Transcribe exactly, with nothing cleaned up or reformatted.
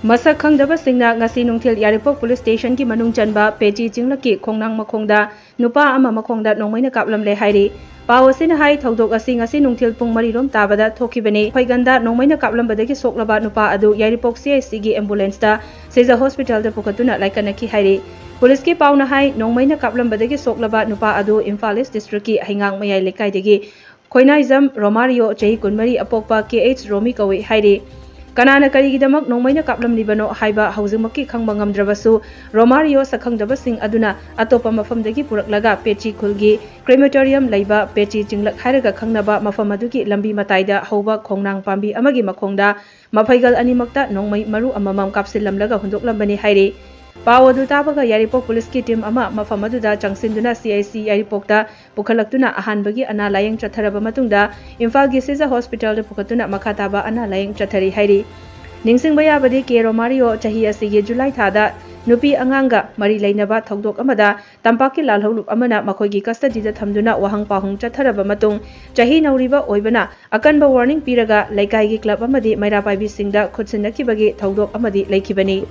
ꯃꯁꯛ ꯈꯪꯗꯕꯁꯤꯡꯅ ꯉꯁꯤ ꯅꯨꯡꯊꯤꯜ ꯌꯥꯏꯔꯤꯄꯣꯛ ꯄꯨꯂꯤꯁ ꯁ꯭ꯇꯦꯁꯟꯒꯤ ꯃꯅꯨꯡ ꯆꯟꯕ ꯄꯦꯆꯤ ꯆꯤꯡꯂꯛꯀꯤ ꯈꯣꯡꯅꯥꯡ ꯃꯈꯣꯡꯗ ꯅꯨꯄꯥ ꯑꯃ ꯃꯈꯣꯡꯗ ꯅꯣꯡꯃꯩꯅ ꯀꯥꯞꯂꯝꯂꯦ ꯍꯥꯏꯔꯤ꯫ ꯄꯥꯎ ꯑꯁꯤꯅ ꯍꯥꯏ, ꯊꯧꯗꯣꯛ ꯑꯁꯤ ꯉꯁꯤ ꯅꯨꯡꯊꯤꯜ ꯄꯨꯡ ꯃꯔꯤ ꯔꯣꯝ ꯇꯥꯕꯗ ꯊꯣꯛꯈꯤꯕꯅꯤ꯫ ꯐꯩꯒꯟꯗ ꯅꯣꯡꯃꯩꯅ ꯀꯥꯞꯂꯝꯕꯗꯒꯤ ꯁꯣꯛꯂꯕ ꯅꯨꯄꯥ ꯑꯗꯨ ꯌꯥꯏꯔꯤꯄꯣꯛ C H C ꯒꯤ ambulance ꯇ ꯁꯤꯖ hospital ꯗ ꯄꯨꯈꯠꯇꯨꯅ ꯂꯥꯏꯀꯠꯅꯈꯤ ꯍꯥꯏꯔꯤ꯫ ꯄꯨꯂꯤꯁꯀꯤ ꯄꯥꯎꯅ ꯍꯥꯏ, ꯅꯣꯡꯃꯩꯅ ꯀꯥꯞꯂꯝꯕꯗꯒꯤ ꯁꯣꯛꯂꯕ ꯅꯨꯄꯥ ꯑꯗꯨ ꯏꯝꯐꯥꯜ East district ꯀꯤ ꯍꯩꯉꯥꯡ ꯃꯌꯥꯏ ꯂꯩꯀꯥꯏꯗꯒꯤ ꯈꯣꯏꯅꯥꯏꯖꯝ ꯔꯣꯃꯥꯔꯤꯌꯣ, ꯆꯍꯤ ꯀꯨꯟꯃꯔꯤ, ꯑꯄꯣꯛꯄ K H ꯔꯣꯃꯤ ꯀꯧꯏ ꯍꯥꯏꯔꯤ꯫ ꯀꯅꯥꯅ ꯀꯔꯤꯒꯤꯗꯃꯛ ꯅꯣꯡꯃꯩꯅ ꯀꯥꯞꯂꯝꯂꯤꯕꯅꯣ ꯍꯥꯏꯕ ꯍꯧꯖꯤꯛꯃꯛꯀꯤ ꯈꯪꯕ ꯉꯝꯗ꯭ꯔꯕꯁꯨ, ꯔꯣꯃꯥꯔꯤꯌꯣ ꯁꯛꯈꯪꯗꯕꯁꯤꯡ ꯑꯗꯨꯅ ꯑꯇꯣꯞꯄ ꯃꯐꯝꯗꯒꯤ ꯄꯨꯔꯛꯂꯒ ꯄꯦꯆꯤ ꯈꯨꯜꯒꯤ crematorium ꯂꯩꯕ ꯄꯦꯆꯤ ꯆꯤꯡꯂꯛ ꯍꯥꯏꯔꯒ ꯈꯪꯅꯕ ꯃꯐꯝ ꯑꯗꯨꯒꯤ ꯂꯝꯕꯤ ꯃꯇꯥꯏꯗ ꯍꯧꯕ ꯈꯣꯡꯅꯥꯡ ꯄꯥꯝꯕꯤ ꯑꯃꯒꯤ ꯃꯈꯣꯡꯗ ꯃꯐꯩꯒꯜ ꯑꯅꯤꯃꯛꯇ ꯅꯣꯡꯃꯩ ꯃꯔꯨ ꯑꯃꯃꯝ ꯀꯥꯞꯁꯤꯜꯂꯝꯂꯒ ꯍꯨꯟꯗꯣꯛꯂꯝꯕꯅꯤ ꯍꯥꯏꯔꯤ꯫ ꯄꯥꯎ ꯑꯗꯨ ꯇꯥꯕꯒ ꯌꯥꯏꯔꯤꯄꯣꯛ ꯄꯨꯂꯤꯁꯀꯤ team ꯑꯃ ꯃꯐꯝ ꯑꯗꯨꯗ ꯆꯪꯁꯤꯟꯗꯨꯅ C H C ꯌꯥꯏꯔꯤꯄꯣꯛꯇ ꯄꯨꯈꯠꯂꯛꯇꯨꯅ ꯑꯍꯥꯟꯕꯒꯤ ꯑꯅꯥ ꯂꯥꯌꯦꯡ ꯆꯠꯊꯔꯕ ꯃꯇꯨꯡꯗ ꯏꯝꯐꯥꯜꯒꯤ ꯁꯤꯖ hospital ꯗ ꯄꯨꯈꯠꯇꯨꯅ ꯃꯈꯥ ꯇꯥꯕ ꯑꯅꯥ ꯂꯥꯌꯦꯡ ꯆꯠꯊꯔꯤ ꯍꯥꯏꯔꯤ꯫ ꯅꯤꯡꯁꯤꯡꯕ ꯌꯥꯕꯗꯤ, ꯀꯦ ꯔꯣꯃꯥꯔꯤꯌꯣ ꯆꯍꯤ ꯑꯁꯤꯒꯤ ꯖꯨꯂꯥꯏ ꯊꯥꯗ ꯅꯨꯄꯤ ꯑꯉꯥꯡꯒ ꯃꯔꯤ ꯂꯩꯅꯕ ꯊꯧꯗꯣꯛ ꯑꯃꯗ ꯇꯝꯄꯥꯛꯀꯤ ꯂꯥꯜꯍꯧꯂꯨꯞ ꯑꯃꯅ ꯃꯈꯣꯏꯒꯤ custody ꯗ ꯊꯝꯗꯨꯅ ꯋꯥꯍꯪ ꯄꯥꯎꯍꯪ ꯆꯠꯊꯔꯕ ꯃꯇꯨꯡ, ꯆꯍꯤ ꯅꯧꯔꯤꯕ ꯑꯣꯏꯕꯅ ꯑꯀꯟꯕ warning ꯄꯤꯔꯒ ꯂꯩꯀꯥꯏꯒꯤ club ꯑꯃꯗꯤ ꯃꯩꯔꯥ ꯄꯥꯏꯕꯤꯁꯤꯡꯗ ꯈꯨꯠꯁꯤꯟꯅꯈꯤꯕꯒꯤ ꯊꯧꯗꯣꯛ ꯑꯃꯗꯤ ꯂꯩꯈꯤꯕꯅꯤ꯫